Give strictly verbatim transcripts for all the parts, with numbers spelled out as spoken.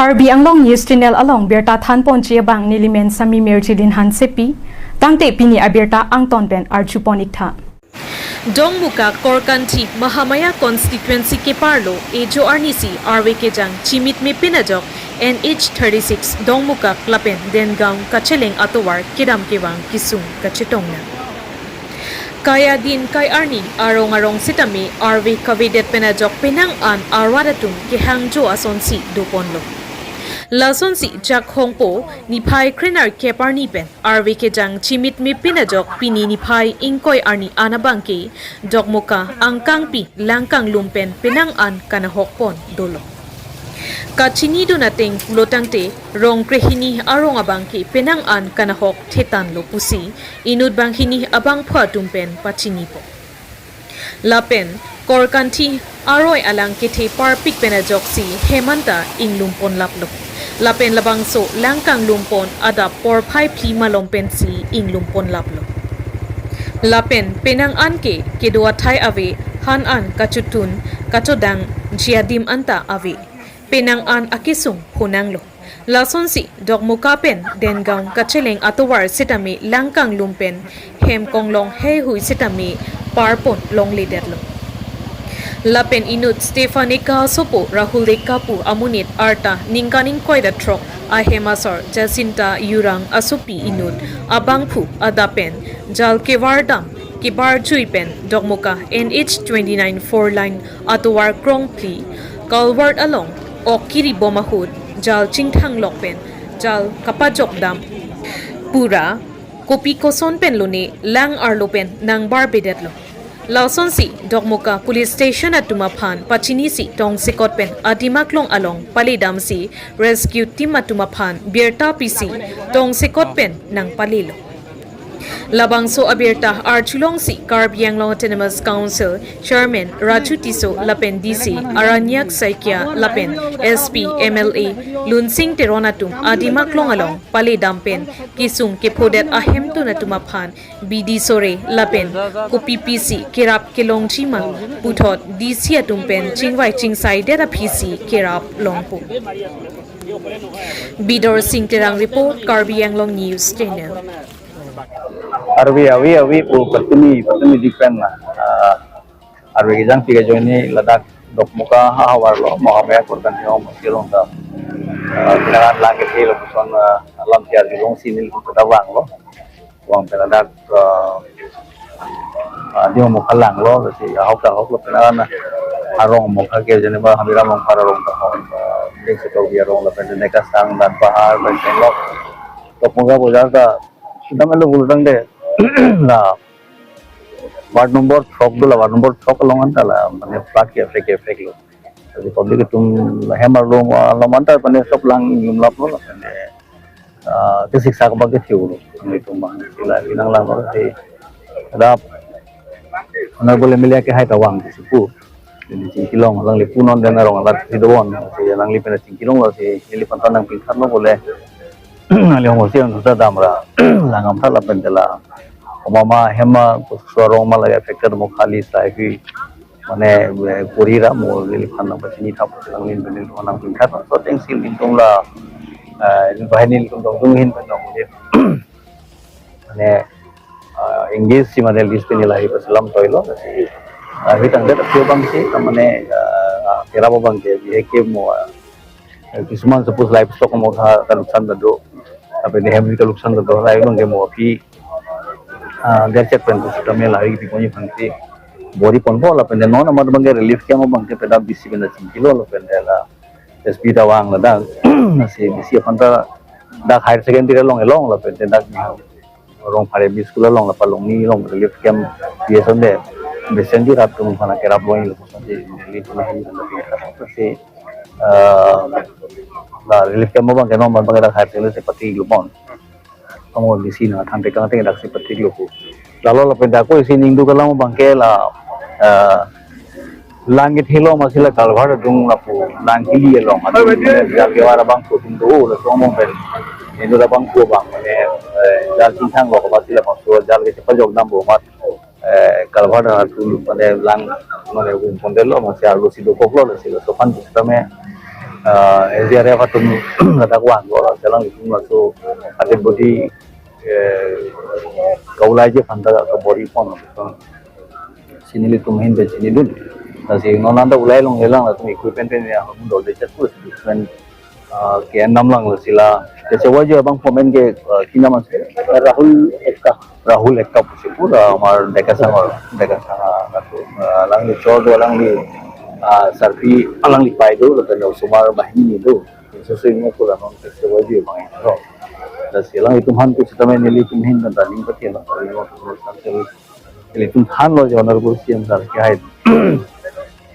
Karbi Anglong News Channel along birta thanponji abang nelimen Sami Mirjilin Hansepi, tangte pini abirta angton pen arjupon iktha. Dongmuka Korkanthi Mahamaya Constituency keparlo ejo arnisi arve kejang chimit mepin ajok N H thirty-six Dongmuka lapen Dengaon kacheleng atovar kedam kevang kesung kachetong nang. Kai adin kai arni arong arong sitame arve kavedet pen ajok penang an arwat atum kehangjo asonsi doponlo. Lasonsi Jakhongpo niphai krenerkep arni pen arve kejang chimit mepin ajok pini niphai ingkoi arni an abangke Dongmuka Angkangpi Langkanglum pen penang an kanahokpon dolo. Kachinidun ateng pulo tangte rong krehini arong abangke penang an kanahok thetanlo pusi inut banghini abangphu atum pen pachinipo. Lapen Korkanthi aroi alang kethe parpik pen ajoksi hem anta inglumponlaplo. Lapen labangso Langkanglumpon adap porphai phli malom pensi inglumponlaplo. Lapen penang an ke kedo athai ave, han an kachotun kachodangji adim anta ave. Penang an akesung phonanglo. Lasonsi Dongmuka pen Dengaon kacheleng atovar sitame Langkanglum pen hem konglong heihui sitame parpon longledetlo. Lapen inut Stephan Eka asopo Rahul Eka pu amonit arta ningkan ingkoi ra throk ahem asor Jacinta Yurang asopi inut abangphu adap pen jal kevardam kebarjui pen Dongmuka N H twenty-nine four lane atovar krongphli culvert along ok kiribom ahut jal chingthanglok pen jal kapajokdam pura kopi koson pen lone lang arlo pen nangbarbedetlo. Lasonsi Dongmuka Police Station atum aphan pachinisi tongsekot pen adim aklong along paledamsi rescue team atum aphan birta pisi tongsekot pen nangpalelo. Labangso abirta arjulongsi Karbi Anglong Autonomous Council Chairman Raju Tisso lapen D C Aranyak Saikia lapen S P M L A Lunsing Teron atum adim aklong along paledam pen kesung kephodet ahemtun atum aphan bidi sore lapen kopi pisi kerap kelongji ma puthot D C atum pen chingvai chingsaidet aphisi kerap longpo. Bidor Sing Terang report, Karbi Anglong News Channel. Arve ave ave pu patumi patumi dik pen na, ah, arve kejang pik ajoine ladak Dongmuka ahavar lo Mahamaya Korkanthi Hong Masi along ta, ah, kenaran lang kethe lo puson, ah, alam tiar julongsi neli pu ta vanglo. Vang pen ladak, ah, ah, Dongmuka langlo, si ahok ta ahok lo pen ana arong Mokha ke jene ba Hamiram Mokha arong ta hok, ah, Deng Setok Bi arong lapen Deng Kasang dan Pahar pen lo. Dongmuka bojar ta sudah melo bulutang de la ward number throk do la ward number throk along anta la mane flood ke effect effect lo. Jadi public atum hem arlo along anta mane sob lang inglumlaplo la mane, ah, kesiksak abang kethe-olo. Nelitum abang sila inang lang lo si ada Honorable M L A ke hai ta vang si pu. Jadi chingkilong alangli punon dan arong alat si doon. Si alangli pen chingkilonglo si neliphan ta nangpingthanlo bole. Alangli hong si ang sudah damra lang amtha lapen dela. Mama hem ma kuso arong ma lagi affected mo khali sai hui. Mane, eh, puri ra mo neliphan nangpachini thap alangli neliphan nangpingthan. So teng sil intung la, eh, bahini intung dong dung hin pen dong. Mane, ah, English si mane list ni lahai pasalam toilo si, ah, hitang det aphi abang si, ah, mane, ah, kerap abang ke, bihek ke mo, ah, kisuman suppose livestock mo kha kaluksan ta do, tapi de hem kaluksan ta do, lahai abang ke mo aphi, ah, der chek pen tu sitame lahai di konyi phang si, bori ponpo lapen de non amat abang ke relief camp abang ke peda bisi pen ta chingkilo lapen de la, S P ta vang ladak, si bisi aphan ta dak higher secondary along along lapen de dak Rongphar M E school along la palongni along relief camp dia sonde besenji rat tum khana kerap longji lo sonde relief na hin na pin kha si, eh, la relief camp abang ke non abang ke dak higher secondary si pathik lo pon. Amo bisi na than tekang teng dak si pathik lo pu. Lalo lapen dak ko isi ningduk alam abang ke la, eh, lang kethelo masi la culvert adung lapu lang kili along adung, jal kevardam abang ko tum do la song mong pen. Inut abang ko abang mane, eh, jal chingthanglok masi la bangso jal kechepajokdampo amat, eh, culvert atum mane lang mane umpondet lo masi arlo si dokoklo si la sopan sitame, Ah, N D R F atum ladak vanglo, lasi alanglitum laso adet body, eh, kaulaiji aphan ta kabor-i pon. Si nelitum ahin pen chinidun. Lasi non anta ulai longlelang, latum equipment pen ya hum dol de chat pus equipment, ah, ke-en damlang, lasi la kachevoi abang pon pen ke, ah, kinam ansi Rahul Ekka. Rahul Ekka pusi pu, ah, amar Deka Sangor, Deka Sangor atum, ah, alangli chor do, alangli, ah, sarpi, alangli pei do, lapen osomar banghini do. Sesoi mo pura non kachevoi abang ro. Lasi alanglitum aphan pusitame nelitum ahin pen ta ning pathelo, ning pathelo, ilitum aphan lo, Honorable C M sir kehai,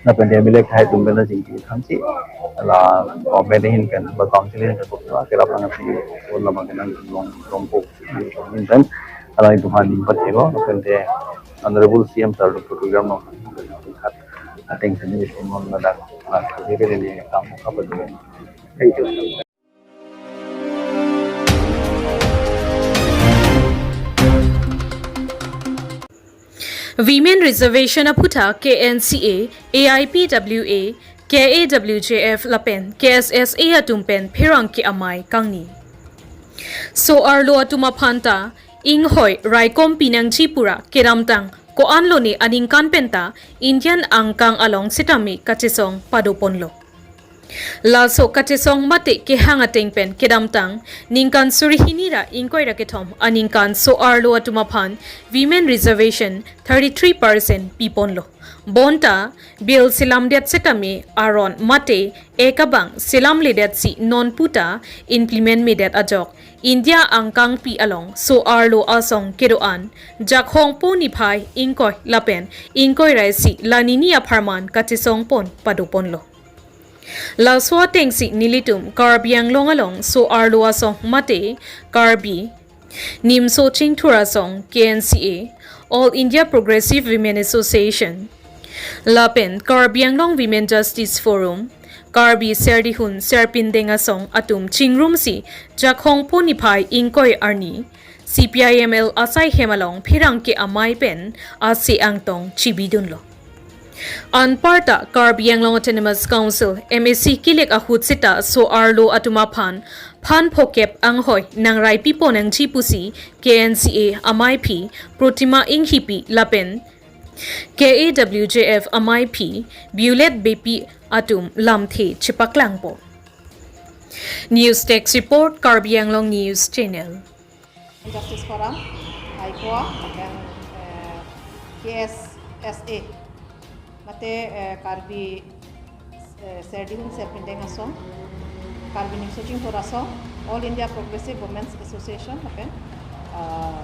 lapen M L A kehai atum pen ta chingki thansi, la government ahin pen, ba council ahin pen, kerap nangsi, pon labang kenang long, longpo ahin pen, alanglitum aphan ning pathelo, lapen te Honorable C M sir Doctor Tuliram Ronghang ateng sini semua ladak, ah, jadi ini kamu apa dulu? Thank you. Women Reservation aphuthak K N C A, A I P W A, K A W J F lapen K S S A atum pen pherangke amei kangni. So-arlo atum aphan ta inghoi raikom pinangji pura kedamtang ko-an lone aningkan pen ta Indian angkang along sitame kachesong padoponlo. Laso kachesong mate kehang ateng pen kedamtang ningkan suri hini ra ingkoi ra kethom aningkan so-arlo atum aphan women reservation thirty-three percent piponlo. Bonta bill selamdet setame aron mate ek abang selamledet si non puta implement medet ajok India angkangpi along so-arlo asong kedo-an Jakhong po niphai ingkoi lapen ingkoi ra isi la nini apharman kachesong pon padoponlo. Laso atengsi nelitum Karbi Anglong along so-arlo asong mate Karbi Nimso Chingthur Asong, K N C A, All India Progressive Women Association, lapen Karbi Anglong Women Justice Forum, Karbi Serdihun Serpindeng Asong atum chingrumsi Jakhong po niphai ingkoi arni C P I M L asai hem along pherangke amei pen ase angtong chibidunlo. Anparta Karbi Anglong Autonomous Council, M A C kelek ahut seta so-arlo atum aphan phan phokep anghoi nangraipi pon nangji pusi K N C A amaiphi Protima Inghipi lapen K A W J F amaiphi Violet Beypi atum lamthe chepaklangpo. News Desk Report, Karbi Anglong News Channel. Justice Forum, AIPOA, lapen, eh, K S S A, mate, eh, Karbi, eh, Serdihun Serpindeng Asong, Karbi Nimso Chingthur Asong, All India Progressive Women's Association, lapen, eh,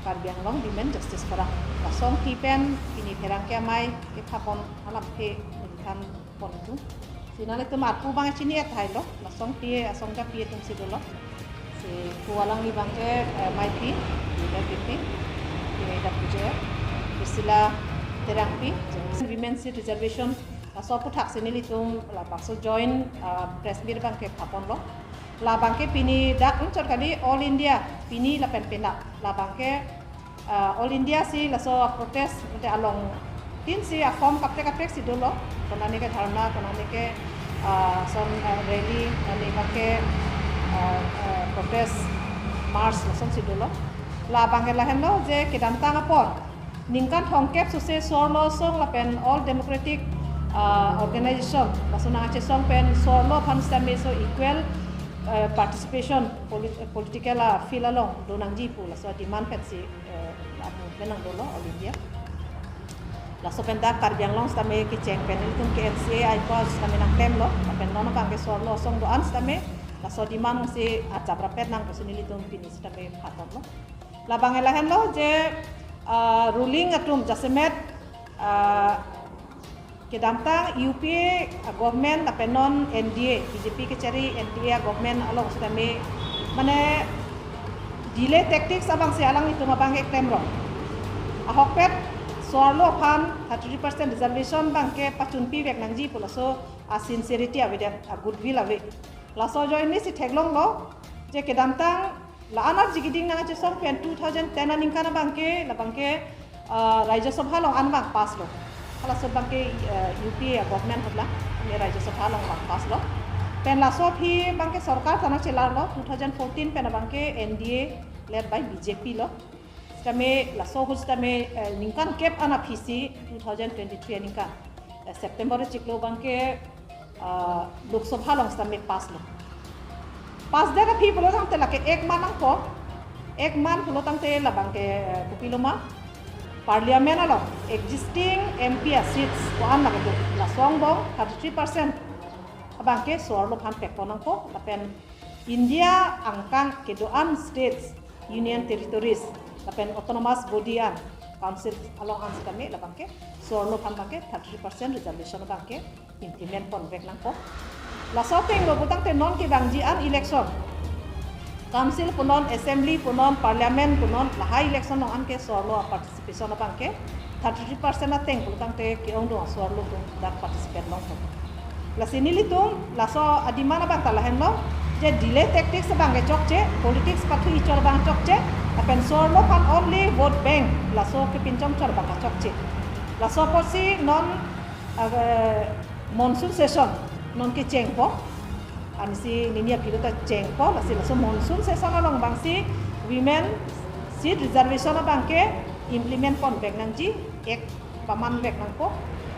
Karbi Anglong Women Justice Forum. Asong tipen pini pherangke amei kepha pon alamthe ningkan pon tu. Si nanglitum arpu abang chini-et thailo, lasong pi, asong japi atum si dolo. Si pu alangli abangke, eh, amaiphi, Violet Beypi, K A W J F, Priscilla Terangpi, Women Seat Reservation, laso aphuthak si nelitum labangso joint, ah, press meet abangke phaponlo. Labangke pini dak inchot kali All India, pini lapen penap. Labangke ah, All India si laso protest mate along tin si a-form kaprek kaprek si dolo, konane ke dharna, konane ke, ah, ason, ah, rally, konane ke, ah, ah, protest march lason si dolo. Labangke lahenlo je kedamtang apor ningkan thomkep sose so-arlo asong lapen all democratic, ah, organization laso nangkachesong pen so-arlo aphan sitame so equal, eh, participation polit-, political, ah, field along do nangji pu laso demand pensi eh, lapu pen nangdolo All India. Laso pen dak Karbi Anglong sitame kecheng pen nelitum K N C A AIPOA sitame nangklemlo, lapen non abangke so-arlo asong do-an sitame laso demand si achap rapet nang pusi nelitum pini sitame phaponlo. Labangke lahenlo je, ah, ruling atum jasemet, ah, kedamtang U P A government lapen non N D A, B J P kechari N D A government along sitame, mane delay tactics abangsi alanglitum abangke klemrong. Ahokpet so-arlo aphan thirty percent reservation abangke pachunpivek nangji pu laso a-sincerity avedet, a-goodwill ave. Laso ajoine si theklonglo je kedamtang la-an arji keding nangkachesong pen two thousand ten aningkan abangke, labangke, ah, Rajya Sabha along an abang pass lo. Halaso abangke, eh, U P A government ahut la, ne Rajya Sabha along abang pass lo. Pen laso aphi abangke sorkar ta nangchelarlo, two thousand fourteen pen abangke N D A led by B J P lo. Sitame laso ahut sitame, eh, ningkan kep an aphi si two thousand twenty-three aningkan, eh, September chiklo abangke, ah, Lok Sabha along sitame pass lo. Pass det aphi pulotangte lake ek man nangpo. Ek man pulotangte labangke, eh, kopiloma, Parliament along existing M P a seats ko-an lake do. Laso angbong thirty-three percent abangke so-arlo aphan pekpon nangpo, lapen India angkang kedo-an states, union territories, lapen autonomous body an, council along an sitame labangke so-arlo aphan abangke thirty-three percent reservation abangke implement ponvek nangpo. Laso ateng lo pulotangte non kevangji an election, council punon, assembly punon, parliament punon, lahai election along anke so-arlo a participation abangke thirty-three percent ateng pulotangte ke-ongdung so-arlo atum dak participate longpo. Lasi nelitum laso a-demand abang ta lahenlo, je delay tactics abangke chokche, politics pathu ichor abang chokche, lapen so-arlo aphan only vote bank laso kepinchong chor abang chokche. Laso apotsi non, ah, monsoon session non kechengpo. Ansi nini aphi ta chengpo, lasi laso monsoon session along abangsi women seat reservation abangke implement ponvek nangji, ek pamanvek nangpo,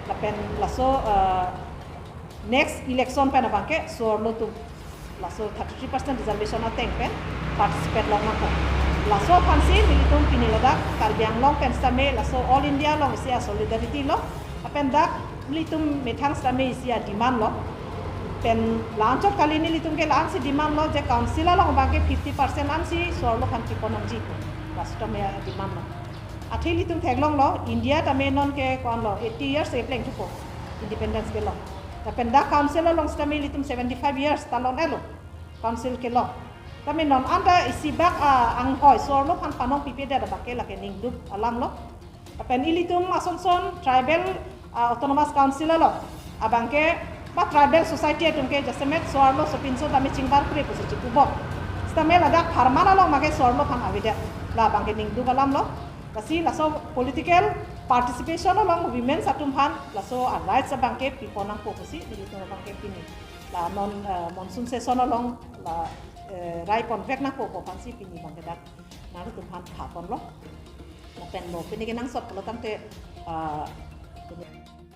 lapen laso, eh, next election pen abangke so-arlo atum laso thirty-three percent reservation ateng pen participate long nangpo. Laso aphansi nelitum pini ladak Karbi Anglong pen sitame laso All India along isi a-solidarity lo, lapen dak nelitum methang sitame isi a-demand lo. Pen la-anchot kali nelitum ke la-ansi demand lo je council along abangke fifty percent ansi so-arlo aphan pipon nangji. Laso tame a-demand lo. Athe nelitum theklonglo, India tame non ke ko-anlo, eighty years kepleng thupo, independence kelong. Lapen dak council along sitame nelitum seventy-five years ta long-etlo council kelong. Tame non anta isi bak, ah, anghoi so-arlo aphan panong pipedet abangke lake ningduk alam lo. Lapen ilitum ason son tribal, ah, autonomous council along abangke ba tribal society atum ke jasemet so-arlo sopinso tame chingbarkre pusi chikubok. Sitame ladak pharman along make so-arlo aphan avedet. La abangke ningduk alam lo. Lasi laso political participation along women atum aphan laso a-rights abangke pipon nangpo pusi nelitum abangke pini la non, eh, monsoon session along la, eh, rai ponvek nangpo pu aphansi pini abangke dak nangtum aphan thaponlo. Lapen mo pini kenangsot pulotangte, ah, pini.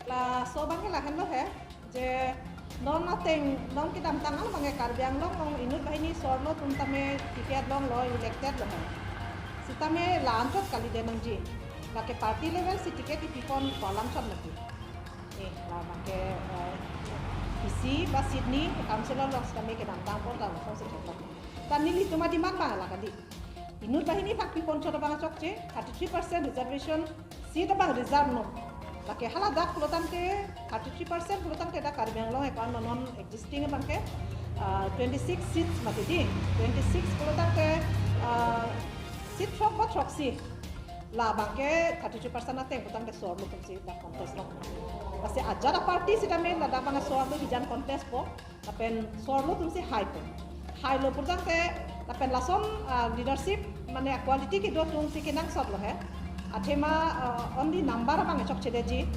Laso abangke lahenlo he, je non ateng, non kedamtang abangke Karbi Anglong along inut banghini so-arlo atum tame ticket longlo, elected lo he. Sitame la-anchot kalidet nangji. Lake party level si ticket kepipon ko-an alam chot lagi. Eh, labangke, eh, isi ba seat ni council along sitame kedamtang apor ta laso si theklong. Ta nelitum a-demand abang la kali. Inut banghini aphan pipon chot abang chokche, thirty-three percent reservation seat abang reserve non. Lake hala dak pulotangte, thirty-three percent pulotangte dak Karbi Anglong ekon non existing abangke, ah, twenty-six seats mati di, twenty-six pulotangte, ah, seat throk ba throksi. Labangke thirty-three percent ateng pulotangte so-arlo atum si dak contest lo. Lasi ajat a-party sitame ladak abang so-arlo hijan contest po. Lapen so-arlo atum si haipo. Hailo pulotangte lapen lason, ah, leadership mane quality kedo atum si kenangsot lo he. Athema, ah, only number abang chokchedetji.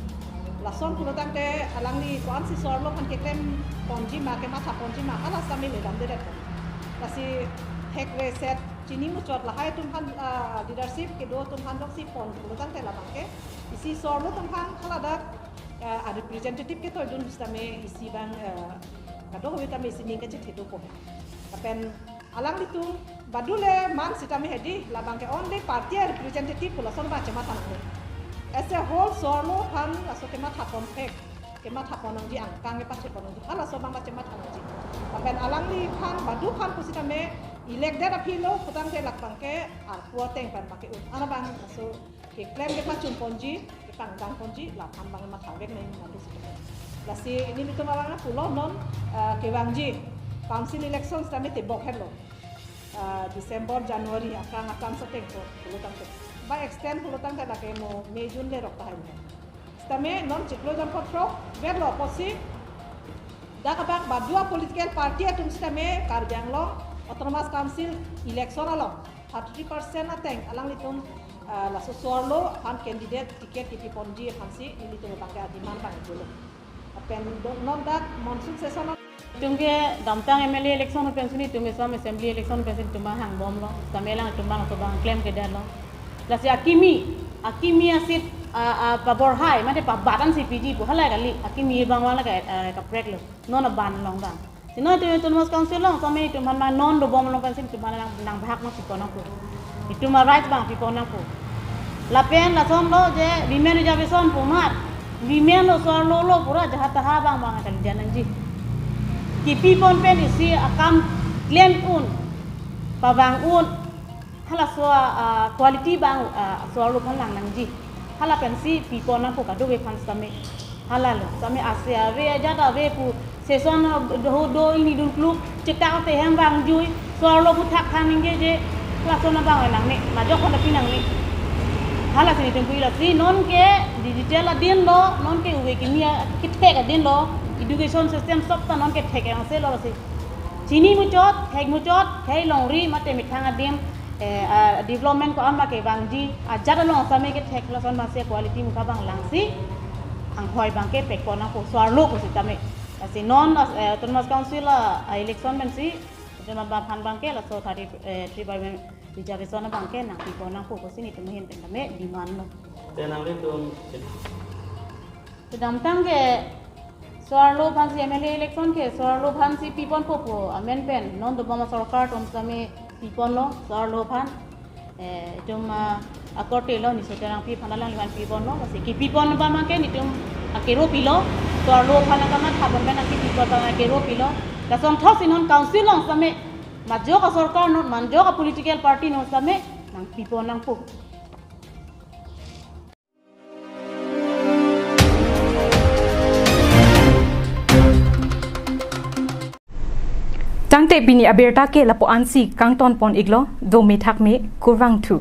Lason pulotangte alangli ko-ansi so-arlo aphan keklem ponji ma, kematha ponji ma, hala sitame ledamdedet po. Lasi thek reset chini muchot lahai atum aphan, ah, leadership kedo atum aphan doksi pon pulotangte labangke isi so-arlo atum aphan hala dak, ah, a-representative ketoidun sitame isi abang, ah, kadokave tame isi ning kachethe dopo. Lapen alanglitum badu le man sitame hedi, labangke only party a-representative pu lason abang chematha nangji. As a whole so-arlo aphan laso kematha ponthek, kematha pon nangji, angkang kepathe pon nangji, halaso abang chematha nangji. Lapen alangliphan badu aphan pusitame elected aphi lo pulotangte labangke arpu ateng pen abangke un-an abang laso keklem kepachun ponji, kepangdang ponji, laphan abang mathawek nangji madu sitame. Lasi nelitum abang pulo non, eh, kevangji council election sitame tebok henlo. Eh, December, January, aphrang aphrang si ateng ko pulotangte. Ba extend pulotangte lake mo May, June lerok tahai. Sitame non chiklo jon pho throk vetlo apotsi dak abang badu a-political party atum sitame Karbi Anglong Autonomous Council election along thirty percent ateng alanglitum, ah, laso so-arlo aphan candidate ticket kepiponji aphansi nelitum abangke a-demand abang dolo. Lapen do-, non dak monsoon session Itum ke damtang M L A election pensi, itum ke sam assembly election pensi itum hangbomlo. Tame lang itum bang to bang klem ke dalo. Lasi akimi, akimi asit, a, a, paborhai, mate pabat ansi piji pu hala kali, akimi bang wala ka, a, kapreklo. Non aban along bang. Si non itum autonomous council along, tame itum aphan bang non dobom along pensi itum aphan nang, nangbahak ma pipon nangpo. Itum a-right bang pipon nangpo. Lapen lasonlo je women reservation pu amat, women lo, so-arlo lo pura jahat taha bang bang akan jan nangji. Kipipon pen isi akam klem un, pavang un, halaso, ah, quality bang, ah, so-arlo aphan lang nangji. Hala pensi pipon nangpo kadokave aphan sitame. Halalo, sitame ase ave, ajat ave pu, session, ah, do, do ingni dun kluk, chetak te hem vangjui, so-arlo aphuthak than ningjeje, lason abang nangne, majok hon api nangne. Halasi nelitum pu lasi, non ke digital adin lo, non ke ove kimi akethek adin lo, education system sob ta non kethek angse lo lasi. Chini muchot, thek muchot, khei longri, mate methang adim, eh, ah, development ko-an ma kevangji, ajat along sitame kethek lason ma se quality muka bang langsi, anghoi bang ke pekpon nangpo so-arlo ko sitame. Lasi non, eh, autonomous council a, a election pensi, itum aphan bang ke laso thirty, eh, three by reservation bang ke nangpipon nangpo pusi nelitum ahin pen tame demand lo. Te nanglitum kedamtang ke so-arlo aphansi M L A election ke so-arlo aphansi piponpo pu amen pen non dobom asorkar atum sitame piponlo so-arlo aphan. Eh, itum, ah, akorte lo Niso Terangpi aphan alangliphan piponlo, lasi kipipon bang ke nelitum akero pilo, so-arlo aphan akamatha bom pen akipipon bang akero pilo. Lason thotsi non council along sitame, majok asorkar non, majok a-political party non sitame, nangpipon nangpo. Tangte pini abirta ke lapu-ansi kangtonpon iklo, dome thakme, kurvangthu.